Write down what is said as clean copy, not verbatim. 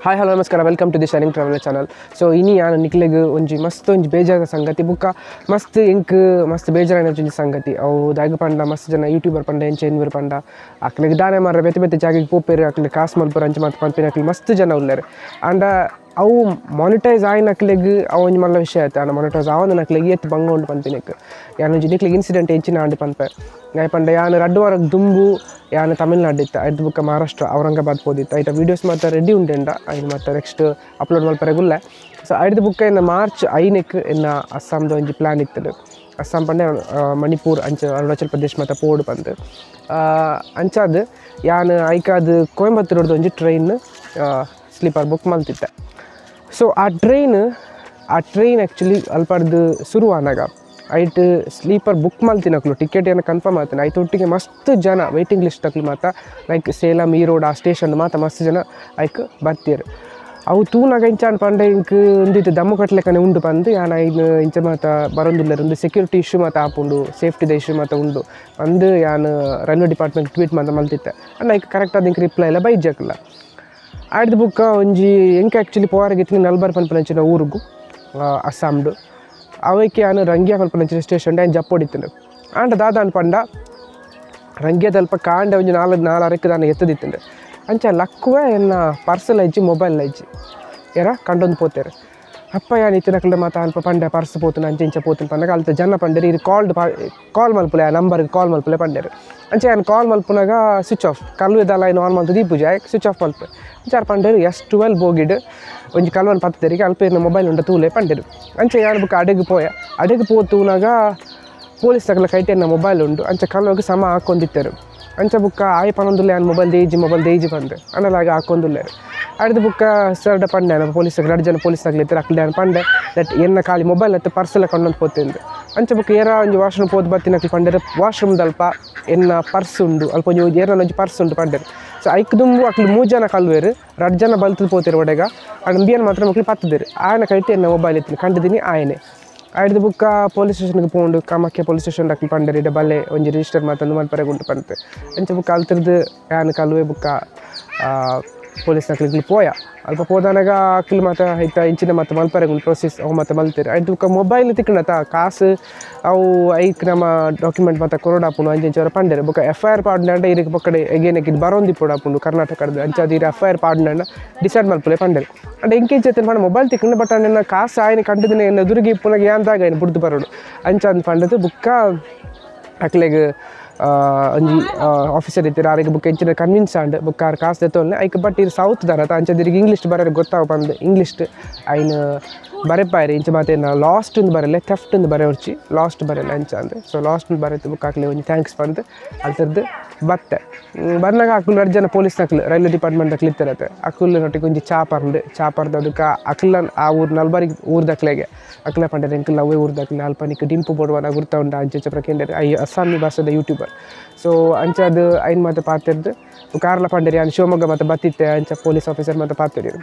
Hi hello ನಮಸ್ಕಾರ, welcome to the shining traveller channel. So ಇನಿ ಯಾನ್ ನಿಕ್ಲೆಗ್ ಒಂಜಿ ಮಸ್ತ್ ಒಂಜಿ ಬೇಜಾರದ ಸಂಗತಿ ಬುಕ್ಕ ಮಸ್ತ್ ಎಂಕ್ ಮಸ್ತ್ ಬೇಜಾರಾಯಿನ ಒಂಜಿ ಸಂಗತಿ. ಅವು ದಾಗ್ ಪಂಡ ಮಸ್ತ್ ಜನ ಯೂಟ್ಯೂಬರ್ ಪಂಡ ಎಂಚ ಎನ್ವೆರ್ ಪಂಡ ಅಕ್ಲೆಗ್ ದಾನೆ ಮಾರ್ರೆ ಬೇತೆ ಬೇತೆ ಜಾಗೆಗ್ ಪೋಪೆರ್, ಅಕ್ಲೆ ಕಾಸು ಮಲ್ಪೆರ್ ಅಂಚ ಮಾತ ಪನ್ಪಿನ ಅಕ್ಲು ಮಸ್ತ್ ಜನ ಉಲ್ಲೆರ್. ಆಂಡ ಅವು ಮಾನಿಟೈಸ್ ಆಯಿನಕ್ಲೆಗ್ ಅವು ಒಂಜಿ ಮಲ್ಲ ವಿಷಯ ಆಯ್ತು. ಆಂಡ ಮಾನಿಟೈಸ್ ಆವಂದಿನಕ್ಲೆಗ್ ಏತ್ ಬಂಗ ಉಂಡು ಪನ್ಪಿನಕ್ ಯಾನ್ ಒಂಜಿ ನಿಕ್ಲೆಗ್ ಇನ್ಸಿಡೆಂಟ್ ಎಂಚಿನ ಆಂಡ್ ಪನ್ಪೆ. ದಾಯೆ ಪಂಡ ಯಾನ್ ರಡ್ಡ್ ವಾರ ದುಂಬು ಯಾನ್ ತಮಿಳ್ನಾಡು ಇತ್ತೆ, ಐರ್ದ್ ಬುಕ್ಕ ಮಹಾರಾಷ್ಟ್ರ ಔರಂಗಾಬಾದ್ ಪೋದಿತ್ತೆ. ಐತ ವೀಡಿಯೋಸ್ ಮಾತ ರೆಡಿ ಉಂಡೆಂಡ ಐನ್ ಮಾತ ನೆಕ್ಸ್ಟ್ ಅಪ್ಲೋಡ್ ಮಲ್ಪೆರೆಗುಲ್ಲೆ. ಸೊ ಐರ್ದ್ ಬುಕ್ಕ ಎನ್ನ ಮಾರ್ಚ್ 5ಕ್ ಎನ್ನ ಅಸ್ಸಾಂದ ಒಂಜಿ ಪ್ಲ್ಯಾನ್ ಇತ್ತುಂಡು. ಅಸ್ಸಾಂ ಪಂಡ ಮಣಿಪುರ್ ಅಂಚ ಅರುಣಾಚಲ್ ಪ್ರದೇಶ ಮಾತ ಪೋಡು ಪಂದ್ ಅಂಚಾದ್ ಯಾನ್ ಐಕಾದ್ ಕೋಯಂಬತ್ತೂರ್ದ ಒಂಜಿ train sleeper book ಮಲ್ತಿತ್ತೆ. So ಆ ಟ್ರೈನ್ ಆ್ಯಕ್ಚುಲಿ ಅಲ್ಪರ್ದು ಶುರು ಆನಾಗ ಐಟ್ ಸ್ಲೀಪರ್ ಬುಕ್ ಮಲ್ತಿನಕ್ಲು ಟಿಕೆಟ್ ಏನೋ ಕನ್ಫರ್ಮ್ ಆಯ್ತು. ಐತ ಒಟ್ಟಿಗೆ ಮಸ್ತ್ ಜನ ವೇಟಿಂಗ್ ಲಿಸ್ಟ್ ಅಕ್ಲು ಮಾತ ಲೈಕ್ ಸೇಲಂ ಈರೋಡ್ ಆ ಸ್ಟೇಷನ್ ಮಾತ ಮಸ್ತ್ ಜನ ಐಕ್ ಬತ್ತೀರು. ಅವು ತೂನಾಗ ಇಂಚ ಪಂಡ ಇಂಕ್ ಒಂದಿತ್ತು ದಮ್ಮು ಕಟ್ಲೆಕ್ಕನೆ ಉಂಡು ಪಂದು ಯಾನ್ ಐನ್ ಇಂಚ ಮಾತ ಬರೊಂದುಲ್ಲೆರ್ ಒಂದು ಸೆಕ್ಯೂರಿಟಿ ಇಶ್ಯೂ ಮಾತ ಆಪುಂಡು, ಸೇಫ್ಟಿದ ಇಶ್ಯೂ ಮಾತ ಉಂಡು ಅಂದು ಯಾನ್ railway department tweet ಮಾತ ಮಲ್ತಿತ್ತೆ. ಅಂಡ್ ಐಕ್ ಕರೆಕ್ಟ್ ಆದ್ ಇಂಕ್ ರಿಪ್ಲೈ ಎಲ್ಲ ಬೈಜಕ್ಲ. ಆಯ್ದ ಬುಕ್ಕ ಒಂಜಿ ಎಂಕ್ ಆ್ಯಕ್ಚುಲಿ ಪೋವಾರಿಗೆ ಇತ್ತಿನ ನಲ್ಬರ್ ಪನ್ಪನಂಚಿನ ಊರುಗು ಅಸ್ಸಾಂಡು ಅವಕ್ಕೆ ಯಾನ್ ರಂಗಿಯಾ ಪನ್ಪನಂಚಿನ ಸ್ಟೇಷನ್ ಆಯ್ನ್ ಜಪ್ಪೊಡಿತ್ತುಂಡು. ಆಂಡ ದಾದಾನ್ ಪಂಡ ರಂಗಿಯದಲ್ಪ ಕಾಂಡ ಒಂಜಿ ನಾಲ್ಕು ದಾನ ಎತ್ತದಿತ್ತುಂಡು. ಅಂಚ ಲಕ್ಕುವೆ ಎನ್ನ ಪರ್ಸಲ್ ಐಜಿ ಮೊಬೈಲ್ ಐಜಿ ಏರ ಕಂಡೊಂದು ಪೋತೇರು. ಅಪ್ಪ ಯಾನ್ ಇತ್ತಿನಕ್ಲೆ ಮಾತ ಅಲ್ಪ ಪಂಡೆ ಪರ್ಸ್ ಪೋತುನ ಅಂಚ ಇಂಚ ಪೋತುನ ಪಂಡಾಗ ಅಲ್ತ ಜನ ಪಂಡೆರ್ ಇರು ಕಾಲ್ ಮಲ್ಪುಲೆ ಆ ನಂಬರ್ಗೆ ಕಾಲ್ ಮಲ್ಪುಲೆ ಪಂಡೆರು. ಅಂಚ ಯಾನ್ ಕಾಲ್ ಮಲ್ಪುನಾಗ ಸ್ವಿಚ್ ಆಫ್ ಕಲ್ವೆದಲ್ಲ ಐನ್ ಆನ್ ಮಲ್ತು ದೀಪುಜಿ ಆಯ್ ಸ್ವಿಚ್ ಆಫ್ ಮಲ್ಪೆ. ಅಂಚ ಆರ್ ಪಂಡೆರು S12 ಬೋಗಿಡ್ ಒಂಜಿ ಕಲ್ವನ್ ಪತ್ತೇರಿಗೆ ಅಲ್ಪ ಇರ್ನ ಮೊಬೈಲ್ ಉಂಡ ತೂಲೆ ಪಂಡೆರು. ಅಂಚ ಯಾನ್ ಬುಕ್ಕ ಅಡೆಗ್ ಪೋಯ, ಅಡೆಗ್ ಪೋತೂನಾಗ ಪೊಲೀಸ್ ತಕಲ ಕೈಟೆ ಎನ್ನ ಮೊಬೈಲ್ ಉಂಡು ಅಂಚ ಕಲ್ವಗ್ ಸಮ ಹಾಕೊಂದಿತ್ತೆರು. ಅಂಚ ಬುಕ್ಕ ಆಯ್ ಪನೊಂದುಲ್ಲೆ ಯಾನ್ ಮೊಬೈಲ್ ದೇಜಿ ಮೊಬೈಲ್ ದೇಜಿ ಪಂದು ಅನಲಾಗ ಹಾಕೊಂದುಲ್ಲೆರು. ಅಡ್ದು ಬುಕ್ಕ ಸರ್ಡ ಪಂಡೆ ನಮ್ಮ ಪೊಲೀಸ್ ಎರಡು ಜನ ಪೊಲೀಸ್ ಆಗ್ಲಿತ್ತಾರೆ ಅಕ್ಲೆ ಯಾನ್ ಪಂಡೆ that ಎನ್ನ ಖಾಲಿ ಮೊಬೈಲ್ ಅತ್ತ ಪರ್ಸೆಲ್ಲ ಕೊಂಡೊಂದು ಪೋತಿಂದು. ಅಂಚ ಬುಕ್ಕ ಏರ ಒಂಜಿ ವಾಶ್ರೂಮ್ ಪೋದು ಬತ್ತಿನಕ್ಲು ಪಂಡೆರು ವಾಶ್ರೂಮ್ದಲ್ಪ ಎನ್ನ ಪರ್ಸ್ ಉಂಡು ಅಲ್ಪ ಒಂಜಿ ಏರನ ಒಂಜಿ ಪರ್ಸ್ ಉಂಡು ಪಂಡೆರು. ಸೊ ಐಕ್ ದುಂಬು ಅಕ್ಲು 3 ಜನ ಕಲ್ವೇರು, 2 ಜನ ಬಲ್ತದ ಪೋತಿರು ಒಡೆಗ. ಅಂಡ್ ಅಂಬಿಯನ್ ಮಾತ್ರ ಮಕ್ಳು ಪತ್ತದಿರು. ಆಯನ ಕೈಟೆ ಎನ್ನ ಮೊಬೈಲ್ ಇತ್ತು ಕಂಡಿದ್ದೀನಿ ಆಯನೆ. ಐಡ್ದು ಬುಕ್ಕ ಪೊಲೀಸ್ ಸ್ಟೇಷನ್ಗೆ ಪೋಂಡು ಕಾಮಾಖ್ಯ ಪೊಲೀಸ್ ಸ್ಟೇಷನ್ ಅಕ್ಲು ಪಂಡೆರು ಇಡ ಬಲ್ಲೆ ಒಂಜಿ ರಿಜಿಸ್ಟರ್ ಮಾತಂದು ಮಲ್ಪರೆಗ್ ಉಂಟು ಪಂತೆ. ಅಂಚ ಬುಕ್ಕ ಅಲ್ತಿರ್ದು ಯಾನ್ ಕಲ್ವೆ ಬುಕ್ಕ ಪೊಲೀಸ್ ನಕ್ಲಿಗ್ಲು ಪೋಯ. ಅಲ್ಪ ಪೋದಾನಾಗ ಅಕ್ಲು ಮಾತ ಐತ ಇಂಚಿನ ಮಾತ ಮಲ್ಪರೆಗ್ ಉಂಟು ಪ್ರೊಸೆಸ್ ಅವು ಮಾತ ಮಲ್ತೇರು. ಐಡ್ದು ಬುಕ್ಕ ಮೊಬೈಲ್ ತಿಕ್ಕಣತ ಕಾಸು ಅವು ಐಕ್ ನಮ್ಮ ಡಾಕ್ಯುಮೆಂಟ್ ಮಾತ ಕೊರೊಡಾಪುಂಡು ಅಂಚ ಇಂಚ ಪಂಡೆರು. ಬುಕ್ಕ F I R ಪಾಡ್ನಂಡ ಇರಿಗೆ ಪಕ್ಕಡೆ ಎಗೇನ್ ಇದು ಬರೋಂದಿಪ್ಪೊಡಾಪುಂಡು ಕರ್ನಾಟಕದ ಅಂಚ ಅದು ಇರು F I R ಪಾಡ್ನಂಡ decide ಮಲ್ಪುಲೆ ಪಂಡೆರು. ಅಂಡ ಎಂಕೇಜ್ ಐತೆ ಪಂಡ ಮೊಬೈಲ್ ತಿಕ್ಕಂಡ ಬಟ್ ನನ್ನ ಕಾಸು ಆಯ್ನ ಕಂಡದಿನ ಎನ್ನ ಎದುರಿಗೆ ಇಪ್ಪುನಾಗ ಯಾಂದಾಗ ಐನ್ ಬುಡ್ದು ಬರೋಡು ಅಂಚ ಅಂದ್ ಪಂಡದು. ಬುಕ್ಕ ಅಕ್ಲೆಗ್ ಒಂಜಿ ಆಫೀಸರ್ ಇತ್ತೀರ ಆರಿಗೆ ಬುಕ್ ಎಂಚಿನ ಕನ್ವಿನ್ಸ್ ಆಂಡ್ ಬುಕ್ಕ ಆರ್ ಕಾಸು ದೆತ್ತೊನ್ನೆ ಐಕ್. ಬಟ್ ಇರು ಸೌತ್ ದಾರ ಅಂಚದಿರಿಗೆ ಇಂಗ್ಲೀಷ್ ಬರೋರಿಗೆ ಗೊತ್ತಾವ ಪಂದ್ ಇಂಗ್ಲೀಷ್ ಐನ್ ಬರೆಪಾಯ್ರಿ ಇಂಚ ಮಾತೇನ ಲಾಸ್ಟ್ ಒಂದು ಬರಲೆ ಥೆಫ್ಟ್ ಒಂದು ಬರೆಯೊರ್ಚಿ ಲಾಸ್ಟ್ ಬರಲ್ಲ ಅಂಚ ಅಂದ್. ಸೊ ಲಾಸ್ಟ್ ಒಂದು ಬರೆತು ಬುಕ್ ಹಾಕ್ಲಿ ಒಂಜಿ thanks ಪಂದ್ ಅಲ್ತರ್ದು ಬತ್ತೆ. ಬರ್ನಾಗ ಅಕುಲು 2 ಜನ ಪೊಲೀಸ್ ನಕ್ಲು ರೈಲ್ವೆ ಡಿಪಾರ್ಟ್ಮೆಂಟ್ ಅಕ್ಲು ಇತ್ತಿರತ್ತೆ. ಅಕುಲು ನೊಟ್ಟಿಗೆ ಒಂಜಿ ಚಾ ಪರ್ಂಡು ಚಾ ಪರ್ದು ಅದಕ್ಕೆ ಅಕ್ಲ ಆ ಊರು ನಲ್ಬರಿಗೆ ಊರ್ದಕ್ಲೆಗೆ ಅಕ್ಲ ಪಂಡೆರ್ ಎಂಕಲ್ ಅವೇ ಊರ್ದಕ್ಲೆ ಅಲ್ಪ ನಿಕ್ ಡಿಂಪು ಬೋಡುವನ ಗುರ್ತ ಉಂಡು ಅಂಚ ಇಂಚ ಪ್ರಕೇಂಡರ್ I Assami ಭಾಷೆದ ಯೂಟ್ಯೂಬರ್. ಸೊ ಅಂಚ ಅದು ಐನ್ ಮಾತ ಪಾತಿರ್ದು ಕಾರ್ಲ ಪಂಡೆರ್ ಯಾನ್ ಶಿವಮೊಗ್ಗ ಮಾತ ಬತ್ತಿತ್ತೆ ಅಂಚ ಪೊಲೀಸ್ ಆಫೀಸರ್ ಮಾತ ಪಾತಿರು.